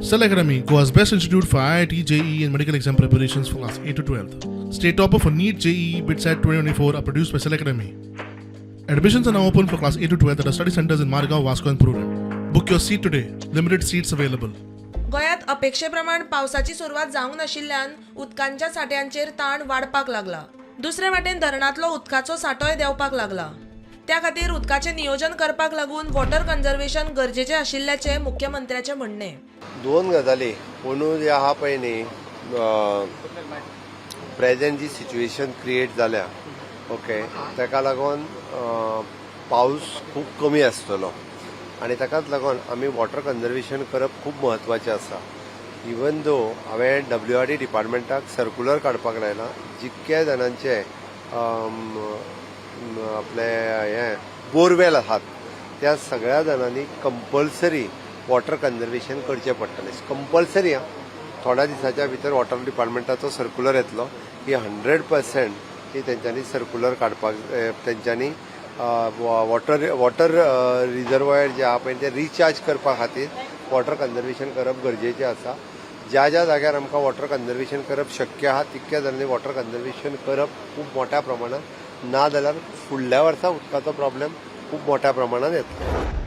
Cell Academy, Goa's best institute for IIT, JEE, and medical exam preparations for class 8 to 12. State topper for NEET, JEE, BITSAT 2024 are produced by Cell Academy. Admissions are now open for class 8 to 12 at our study centers in Margao, Vasco, and Prudent. Book your seat today. Limited seats available. गोंयांत अपेक्षे प्रमाण पावसाची सुरवात जावंक नाशिल्ल्यान उदकांच्या सांठ्यांचेर ताण वाडपाक लागला. दुसरे वाटेन धरणांतलो उदकाचो सांठोय देंवपाक लागला. त्या खातीर उदकाचें नियोजन करपाक लागून वॉटर कन्झर्वेशन गरजेचें आशिल्ल्याचें मुख्यमंत्र्याचें म्हणणें. दोन गजाली. अंदू जे आहा पळय न्ही, प्रेझेंट जी सिच्युएशन क्रिएट जाल्या, ओके, ताका लागून पावस खूब कमी आसतलो आनी ताकाच लागून आमी वॉटर कन्जर्वेशन करप खूब म्हत्वाचें आसा. इवन दो हांवें डब्ल्यू आर डी डिपार्टमेंटाक सर्कुलर काडपाक लायलां, जितक्या जाणांचे आपले हें बोरवेल आहात, त्या सगळ्या जाणांनी कंपल्सरी वॉटर कन्जर्वेशन करचें पडटलें, कंपल्सरी. आं, थोड्या दिसाच्या भितर वॉटर डिपार्टमेंटाचो सर्कुलर येतलो की 100% की तेंच्यांनी सर्कुलर काडपाक, तेंच्यांनी वॉटर रिजर्वयर जे आहा पळय, ते रिचार्ज करपा खातीर वॉटर कन्जर्वेशन करप गरजेचें आसा. ज्या ज्या जाग्यार आमकां वॉटर कन्जर्वेशन करप शक्य आहा, तितक्या जाणांनी वॉटर कन्जर्वेशन करप खूब मोठ्या प्रमाणात. ना जाल्यार फुडल्या वर्सा उदकाचो प्रॉब्लेम खूब मोठ्या प्रमाणात येतलो.